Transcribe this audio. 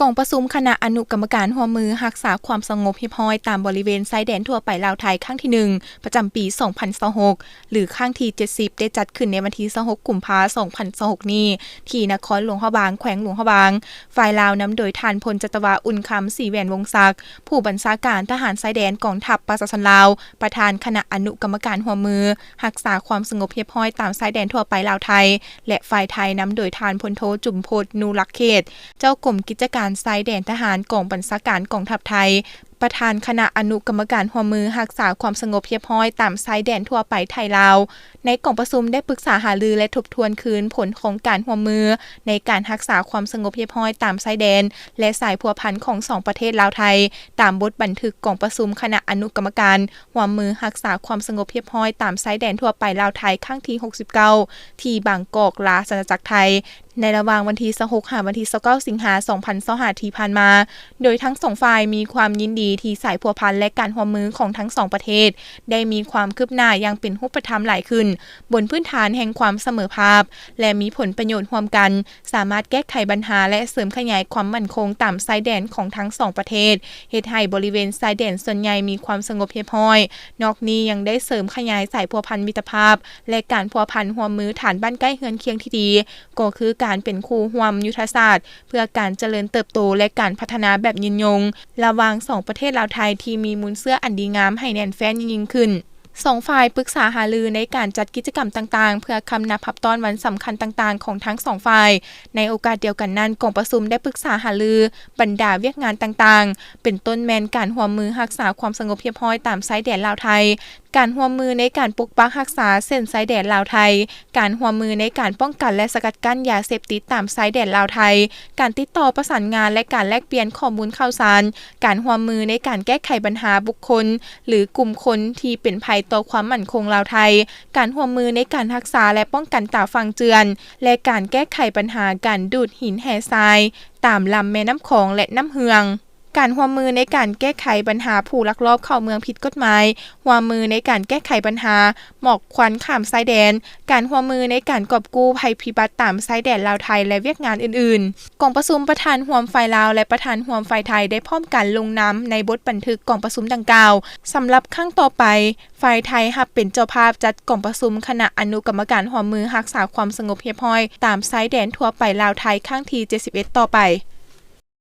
ກອງປະຊຸມຄະນະອະນຸກຳມະການຮ່ວມມືຮັກສາຄວາມສະຫງົບຮຽບຮ້ອຍຕາມບໍລິເວນຊາຍແດນທົ່ວໄປລາວໄທ ຄັ້ງທີໜຶ່ງ ປະຈຳປີສອງພັນຊາວຫົກ ຫຼື ຄັ້ງທີເຈັດສິບ ໄດ້ຈັດຂຶ້ນໃນວັນທີຊາວຫົກ ກຸມພາ ສອງພັນຊາວຫົກນີ້ ທີ່ນະຄອນຫຼວງພະບາງ ແຂວງຫຼວງພະບາງ. ຝ່າຍລາວນຳໂດຍທ່ານ ພົນຈັດຕະວາ ອຸ່ນຄຳ ສີແຫວນວົງສັກ ຜູ້ບັນຊາການທະຫານຊາຍແດນກອງທັບປະຊາຊົນລາວ, ປະທານຄະນະອະນຸກຳມະການຮ່ວມມືຮັກສາຄວາມສະຫງົບຮຽບຮ້ອຍຕາມຊາຍແດນທົ່ວໄປລາວໄທ ແລະ ຝ່າຍໄທນຳໂດຍທ່ານ ພົນໂທ ຈຸມພົດ ນູລັກເຂດ ເຈົ້າກົມກິດຈະການຊາຍແດນທະຫານ ກອງບັນຊາການກອງທັບໄທ, ປະທານຄະນະອະນຸກຳມະການຮ່ວມມືຮັກສາຄວາມສະຫງົບຮຽບຮ້ອຍຕາມຊາຍແດນທົ່ວໄປໄທລາວ. ໃນກອງປະຊຸມໄດ້ປຶກສາຫາລື ແລະ ທົບທວນຄືນຜົນຂອງການຮ່ວມມືໃນການຮັກສາຄວາມສະຫງົບຮຽບຮ້ອຍຕາມຊາຍແດນ ແລະ ສາຍພົວພັນຂອງສອງປະເທດລາວໄທ ຕາມບົດບັນທຶກກອງປະຊຸມຄະນະອະນຸກຳມະການຮ່ວມມືຮັກສາຄວາມສະຫງົບຮຽບຮ້ອຍຕາມຊາຍແດນທົ່ວໄປລາວໄທ ຄັ້ງທີຫົກສິບເກົ້າ ທີ່ບາງກອກ ລາຊະອານາຈັກໄທ ໃນລະຫວ່າງວັນທີຊາວຫົກ ຫາວັນທີຊາວເກົ້າ ສິງຫາ ສອງພັນຊາວຫ້າ ທີ່ຜ່ານມາ, ໂດຍທັງສອງຝ່າຍມີຄວາມຍິນດີທີ່ສາຍພົວພັນ ແລະ ການຮ່ວມມືຂອງທັງສອງປະເທດໄດ້ມີຄວາມຄືບໜ້າຢ່າງເປັນຮູບປະທຳຫຼາຍຂຶ້ນ, ບົນພື້ນຖານແຫ່ງຄວາມສະເໝີພາບ ແລະ ມີຜົນປະໂຫຍດຮ່ວມກັນ, ສາມາດແກ້ໄຂບັນຫາ ແລະ ເສີມຂະຫຍາຍຄວາມໝັ້ນຄົງຕາມຊາຍແດນຂອງທັງສອງປະເທດ, ເຮັດໃຫ້ບໍລິເວນຊາຍແດນສ່ວນໃຫຍ່ມີຄວາມສະຫງົບຮຽບຮ້ອຍ. ນອກນີ້ຍັງໄດ້ເສີມຂະຫຍາຍສາຍພົວພັນມິດຕະພາບ ແລະ ການພົວພັນຮ່ວມມືຖານບ້ານໃກ້ເຮືອນຄຽງທີ່ດີ, ກໍຄືການເປັນຄູ່ຮ່ວມຍຸດທະສາດເພື່ອການຈະເລີນເຕີບໂຕ ແລະ ການພັດທະນາແບບຍືນຍົງ ລະຫວ່າງສອງປະເທດລາວໄທທີ່ມີມູນເຊື້ອອັນດີງາມໃຫ້ແໜ້ນແຟ້ນຍິ່ງໆຂຶ້ນ. ສອງຝ່າຍປຶກສາຫາລືໃນການຈັດກິດຈະກຳຕ່າງໆ ເພື່ອຄຳນັບຮັບຕ້ອນວັນສຳຄັນຕ່າງໆຂອງທັງສອງຝ່າຍ. ໃນໂອກາດດຽວກັນນັ້ນ, ກອງປະຊຸມໄດ້ປຶກສາຫາລືບັນດາວຽກງານຕ່າງໆ, ເປັນຕົ້ນແມ່ນການຮ່ວມມືຮັກສາຄວາມສະຫງົບຮຽບຮ້ອຍຕາມຊາຍແດນລາວໄທ, ການຮ່ວມມືໃນການປົກປັກຮັກສາເສັ້ນຊາຍແດນລາວໄທ, ການຮ່ວມມືໃນການປ້ອງກັນ ແລະ ສະກັດກັ້ນຢາເສບຕິດຕາມຊາຍແດນລາວໄທ, ການຕິດຕໍ່ປະສານງານ ແລະ ການແລກປ່ຽນຂໍ້ມູນຂ່າວສານ, ການຮ່ວມມືໃນການແກ້ໄຂບັນຫາບຸກຄົນ ຫຼື ກຸ່ມຄົນທີ່ເປັນໄພຕໍ່ຄວາມໝັ້ນຄົງລາວໄທ, ການຮ່ວມມືໃນການຮັກສາ ແລະ ປ້ອງກັນຕາຝັ່ງເຈື່ອນ ແລະ ການແກ້ໄຂບັນຫາການດູດຫີນແຮ່ຊາຍຕາມລຳແມ່ນ້ຳຂອງ ແລະ ນ້ຳເຫືອງ. ການຮ່ວມມືໃນການແກ້ໄຂບັນຫາຜູ້ລັກລອບເຂົ້າເມືອງຜິດກົດໝາຍ, ຮ່ວມມືໃນການແກ້ໄຂບັນຫາໝອກຄວັນຂ້າມຊາຍແດນ, ການຮ່ວມມືໃນການກອບກູ້ໄພພິບັດຕາມຊາຍແດນລາວໄທ ແລະ ວຽກງານອື່ນໆ. ກອງປະຊຸມປະທານຮ່ວມຝ່າຍລາວ ແລະ ປະທານຮ່ວມຝ່າຍໄທໄດ້ພ້ອມກັນລົງນາມໃນບົດບັນທຶກກອງປະຊຸມດັ່ງກ່າວ. ສຳລັບຄັ້ງຕໍ່ໄປ, ຝ່າຍໄທຮັບເປັນເຈົ້າພາບຈັດກອງປະຊຸມຄະນະອະນຸກຳມະການຮ່ວມມືຮັກສາຄວາມສະຫງົບຮຽບຮ້ອຍຕາມຊາຍແດນທົ່ວໄປລາວໄທ ຄັ້ງທີເຈັດສິບເອັດຕໍ່ໄປ.